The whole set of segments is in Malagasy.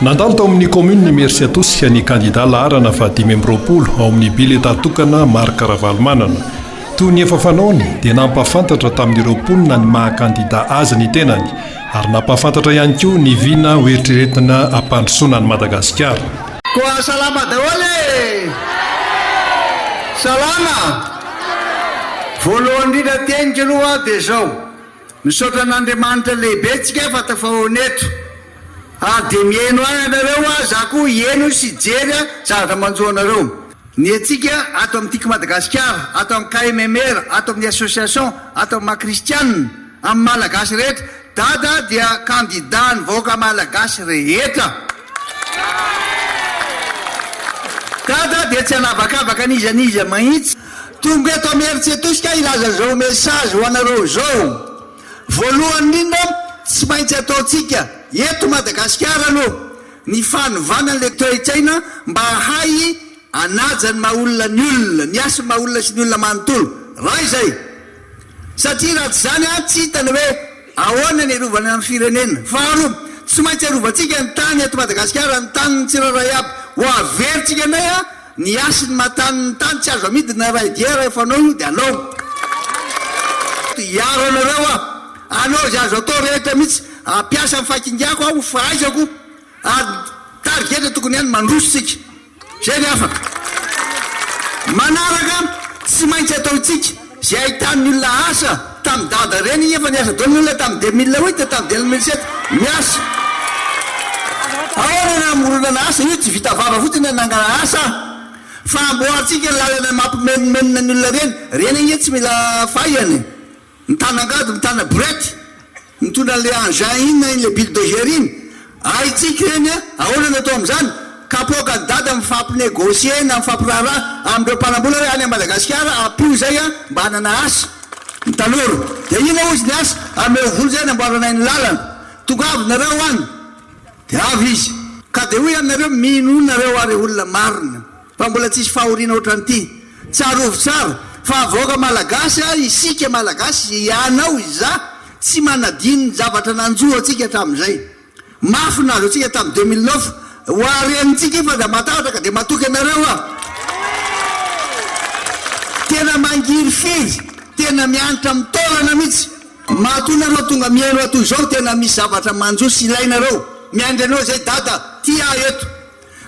Nandalo tao amin'ny kaominina Imerintsiatosika ny kandidà laharana faha 25 ao amin'ny biletà tokana Marc Ravalomanana. Toy ny efa fanaony dia nampahafantatra tamin'ireo mponina ny maha kandidà azy ny tenany ary nampahafantatra ihany koa ny vina hoeritreretina hampandrosoana an'i Madagasikara. Koa salama daholo e! Salama! Voalohany indrindra teniko aloha dia izao, misaotra an'Andriamanitra lehibe tsika fa tafahoana eto ary dia mihaino ahy ianareo a, za koa hihaino sy hijery zavatra manjo anareo. Ny antsika ato amin'ny Tiako Madagasikara, ato amin'ny KMMR, ato amin'ny association, ato amin'ny maha kristianina, amin'ny Malagasy rehetra, Dada dia kandida ny vahoaka Malagasy rehetra. Dada dia tsy hanavakavaka an'iza n'iza mahitsy. Tonga eto Imerintsiatosika hilaza izao message ho anareo izao. Voalohany indrindra, tsy maintsy ataontsika eto Madagasikara aloha ny fanovana an'ilay toe-tsaina mba hahay hanaja ny maha olona ny olona, ny hasin'ny maha olona sy ny olona manontolo. Raha izay. Satria raha tsy izany an, tsy hita ny hoe ahoana ny hiarovana ny firenena. Faharoa, tsy maintsy arovantsika ny tany eto Madagasikara, ny tanin'ny tsirairay aby. Ho averintsika indray an, ny hasin'ny maha tanin'ny tany, tsy azo amidy na iray dia rehefa anao io dia alao. Hiaro anareo aho, hanao izay azo atao rehetra mihitsy, hampiasa ny fakingako aho, ho fahaizako. Ary tarigetra tokony ihany mandroso tsika. Zay ny hafatra. Manaraka tsy maintsy ataontsika zay ahitan'ny olona asa tamin'i dada reny igny efa niasa daholo ny olona tamin'ny 2008 tamin'ny 2007 miasa. Ahoana ny hamoronana asa? Io tsy vita vava fotsiny hanangana asa fa amboarintsika ny lalana mampimenomenona ny olona reny. Reny ange tsy mila fahaizana e. Mitana angady, mitana brouette, mitondra an'ilay engin iny na iny ilay bulldozer iny. Haintsika ireny an! Ahoana no atao amin'izany? Kapoakan'i Dada mifampinegocier na mifampiraharaha amin'ireo mpanambola hoe any Madagasikara ampio izay an, mba hanana asa ny tanora. Dia inona hozy ny asa? Ameo vola izay hanamboaranay ny lalana. Tongava nareo any. Dia avy izy. Ka dia hoy aminareo, minoa nareo aho ry olona marina. Fa mbola tsisy fahoriana ohatran'ity. Tsarovy tsara fa vahoaka malagasy a, isika malagasy, ianao, izaho, tsy manadino ny zavatra nanjo antsika hatramin'izay. Mafy ny nahazo antsika tamin'ny 2009. Ho harentsika io fa aza matahotra ka dia matoky anareo aho. Tena mangirifiry, tena mianitra amin'ny taolana mihitsy. Matoa nareo tonga mihaino ahy toy izao, tena misy zavatra manjo sy ilainareo. Miandry anao izay Dada, tia ahy eto.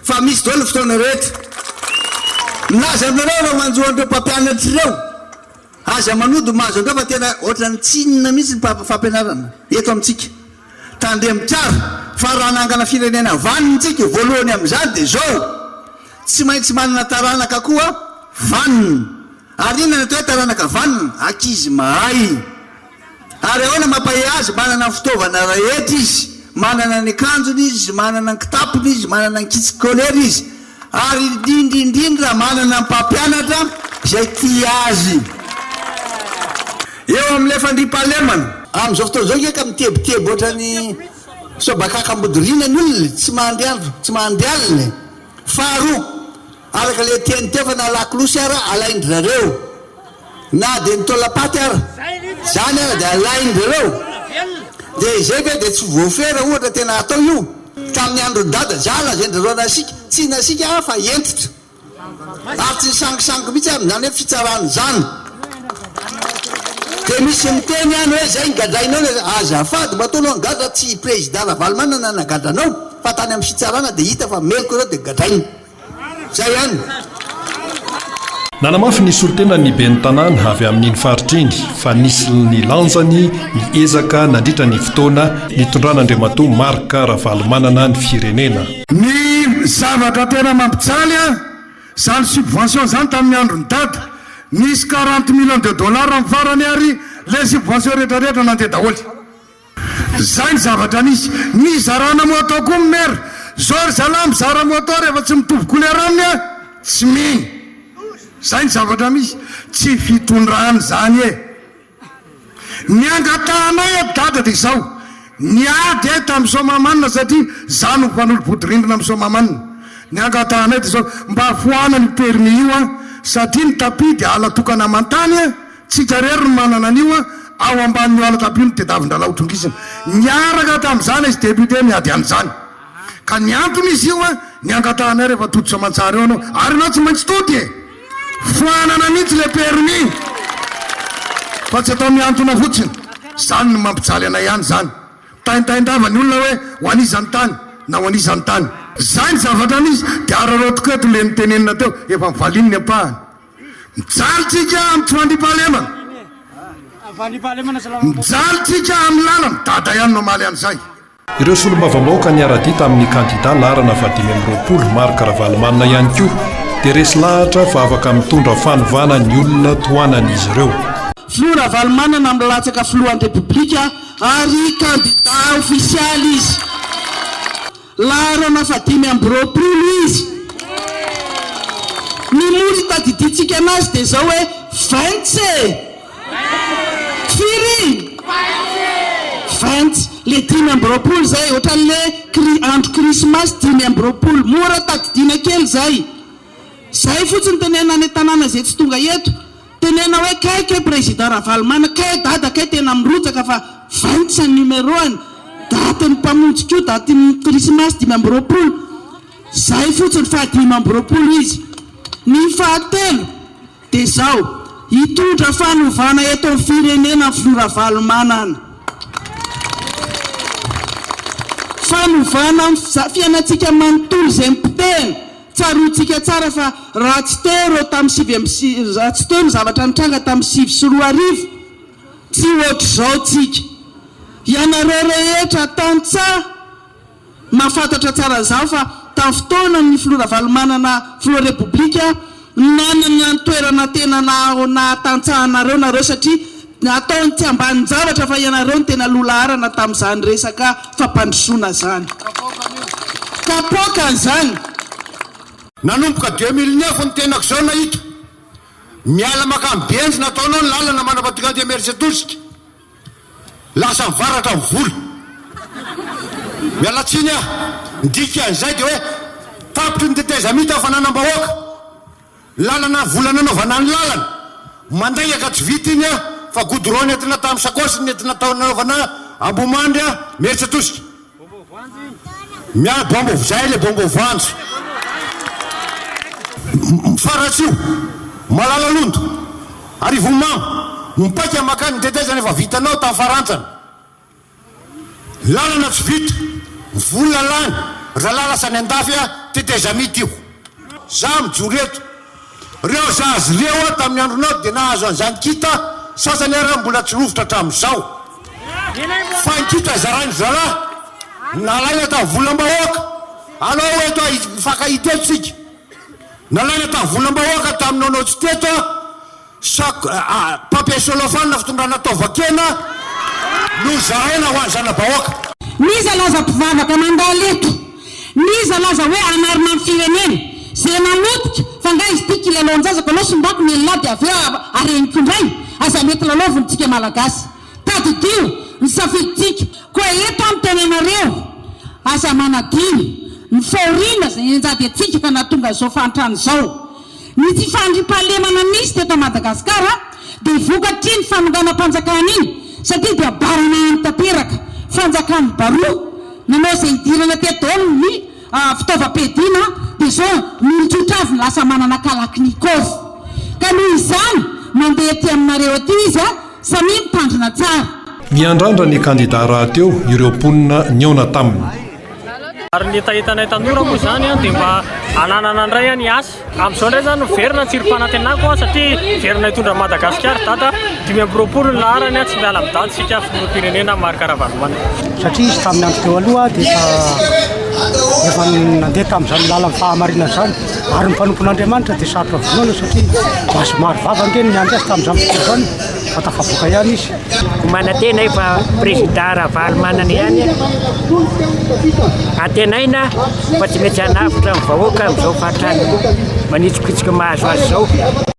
Fa misy daholo ny fotoana rehetra. Milaza aminareo ireo manjo an'ireo mpampianatra ireo, aza manody ny mahazo an'ireo fa tena ohatran'ny tsy inona mihitsy ny fampianarana eto amintsika. Tandremo tsara fa raha hanangana firenena vanona isika, voalohany amin'izany dia izao, tsy maintsy manana taranaka koa vanona. Ary inona ny atao hoe taranaka vanona? Ankizy mahay. Ary ahoana mampahehy azy? Manana ny fitaovana rehetra izy. Manana ny akanjony izy, manana ny kitapony izy, manana ny kit scolaire izy, ary indrindra indrindra manana mpampianatra izay tia azy. Eo amin'ilay fandriampahalemana. Amin'izao fotoana izao ange ka mitebiteby ohatran'ny sobakaka ambodiriana ny olona e, tsy mandry andro, tsy mandry alina e. Faharoa, Araka ilay teny teo fa na lakolosy ara alain-dry zareo, na dia ny taolam-paty ara, izany ara dia alain-dry zareo. Dia izay ve dia tsy voafehy raha ohatra tena atao io? Tamin'ny andron'i Dada, za lazain-dry zareo nasiaka, tsy nasiaka aho fa hentitra. Ary tsy nisangisangy mihitsy aho amin'izany hoe fitsarana izany. Dia misy miteny ihany hoe izay nogadrainao ilay, azafady matoa anao nigadra tsy i Président Ravalomanana nanagadra anao fa tany amin'ny fitsarana dia hita fa meloka ireo dia gadraina. Zay ihany. Nanamafy ny solontenan'ny ben'ny tanàna avy amin'iny faritra iny fa nisy ny lanjany ny ezaka nandritra ny fotoana nitondran'Andriamatoa Marc Ravalomanana ny firenena. Ny zavatra tena mampijaly an, zany subvention zany tamin'ny andron'i Dada, nisy 40 millions de dollars ny farany ary le subvention rehetra rehetra nandeha daholo. Zay ny zavatra nisy. Nizarana moto koa ny maire. Zao ry zalahy mizara moto rehefa tsy mitovy couleur aminy a! Tsy mino. Zay ny zavatra misy. Tsy fitondrana izany e! Ny angatahanay eto dada dia izao, niady ahy tamin'i Soamahamanina satria za no mpanolo-bodirindrina amin'i Soamahamanina. Ny angatahanay dia izao, mba foanana io permis io an, satria ny tapis dia ala tokana aman-tany an, Tsika irery no manana an'io a, ao ambanin'io ala tapis io no tedavin-dralahy ho trongisina. Niaraka tamin'izany izy député miady an'izany. Ka ny antony izy io an, ny angatahanay rehefa tody soamantsara eo anao, ary ianao tsy maintsy tody e! Foanana mihitsy le permis fa tsy atao mihantona fotsiny. Zany no mampijaly anay any zany. Mitaintain-dava ny olona hoe ho an'iza ny tany na ho an'iza ny tany. Zay ny zavatra misy de araraotiko eto le notenenina teo, efa nivaliany ny ampahany. Mijaly tsika amin'ny tsy fandriampahalemana. Mijaly tsika amin'ny lalana. Dada ihany no hamaly an'izay. Ireo solombavambahoaka niara-dia tamin'ny kandida laharana faha-25, Marc Ravalomanana ihany koa dia resy lahatra fa afaka mitondra fanovana ny olona tohanan'izy ireo. Filoha Ravalomanana milatsaka filohan'ny Repoblika ary kandida ofisialy izy. Laharana faha-25 izy. Ny mora itadidiantsika anazy dia izao hoe vingt e! Firy? Vingt. Le 25 izay, ohatran'le kri- andro krismasy 25. Mora tadidiana kely izay. Izay fotsiny tenenina any an-tanàna izay tsy tonga eto. Tenena hoe kay kay président Ravalomanana, kay dada kay tena mirotsaka fa vingt ny numéro-ny, datin'ny mpamonjy koa datin'ny krismasy 25. Izay fotsiny faha 25 izy. Ny fahatelo. Dia izao, hitondra fanovana eto amin'ny firenena ny Filoha Ravalomanana. Fanovana amin'ny fiainantsika manontolo izay nipotehina. Tsaroantsika tsara fa raha tsy teo ireo tamin'ny sivy amby sy, raha tsy teo ny zavatra nitranga tamin'ny 2009, tsy ohatr'izao tsika. Ianareo rehetra tantsaha. Mahafantatra tsara an'izany fa tamin'ny fotoana ny Filoha Ravalomanana Filoha Repoblika nanana ny toerana tena naha tantsaha anareo nareo satria nataony tsy ambanin-javatra fa ianareo no tena lohalaharana tamin'izany resaka fampandrosoana izany. Kapoakany izany. Nanomboka 2009 ny tenako izao nahita. Miala makany Benjy nataonao ny lalana manapa-tonga aty Imerintsiatosika. Lasa mivaratra ny vola. Miala tsiny aho. Ny dikan'izay dia hoe tapitry ny tetezamita ny fananam-bahoaka. Lalana vola nanaovana ny lalana. Mandaingaka tsy vita iny aho fa goudron nentina tamin'ny sakaosy nentina tao nanaovana Ambohimandry Imerintsiatosika. Miala bombo zay le bombo voanjo. Faratsiho, Malalalondo, Arivonimamo, mipaika makany ny tetezana efa vitanao tany Farantsana. Lalana tsy vita, vola lany, ralahy lasa any andafy a, tetezamita io. Za mijoro eto. Reo zaza reo aho tamin'ny andronao dia nahazo an'izany kita, sasany ara mbola tsy rovitra hatramin'izao. Fa ny kita zarain-dry zalahy, nalaina tamin'ny volam-bahoaka. Alao eto aho hifankahita eto tsika. Nalaina tamin'ny volam-bahoaka tamin'ny nono tsy teto aho. Sac papier cellophane fitondrana taovan-kena no zaraina ho an'ny zana-bahoaka. N'iza laza mpivavaka mandalo eto? N'iza laza hoe hanarina ny firenena? Ze namotika, fa nga izy ty kilalaon-jaza ko aleo simbako ny elah de avy eo areniko indray? Aza mety lalaoviny tsika malagasy. Tadidio ny safidintsika. Koa eto aho miteny anareo, aza manadino ny fahoriana izay nianjady antsika ka nahatonga izao fahantrana izao. Ny tsy fandriampahalemana nisy teto Madagasikara dia vokatr'iny fanonganam-panjakana iny satria dia baranahiny tanteraka, fanjakan'ny baroa, nanao izay hidirana teto daholo ny fitaovam-piadiana dia izao ny olon-tsotra avy no lasa manana kalachnikov. Ka noho izany mandeha aty aminareo aty izy samia mitandrina tsara. Niandrandra ny kandida rahateo ireo mponina nihaona taminy. Ary ny hetahetanay tanora moa izany dia mba hananana indray ny asa. Amin'izao indray izany miverina ny tsirim-panantenako satria hiverina hitondra an'i Madagasikara i Dada. 25 ny laharany, tsy miala amin'i Dada isika filoham-pirenena Marc Ravalomanana. Satria izy tamin'ny andro teo aloha dia efa efa nandeha tamin'izany lalan'ny fahamarinana izany ary ny mpanompon'Andriamanitra dia sarotra vonoina satria basy maro vava ange no niandry azy tamin'izany fotoana izany fa tafavoaka ihany izy. Manantena fa Président Ravalomanana ihany antenaina fa tsy mety hanavotra ny vahoaka amin'izao fahantrana manitsokitsoka mahazo azy izao.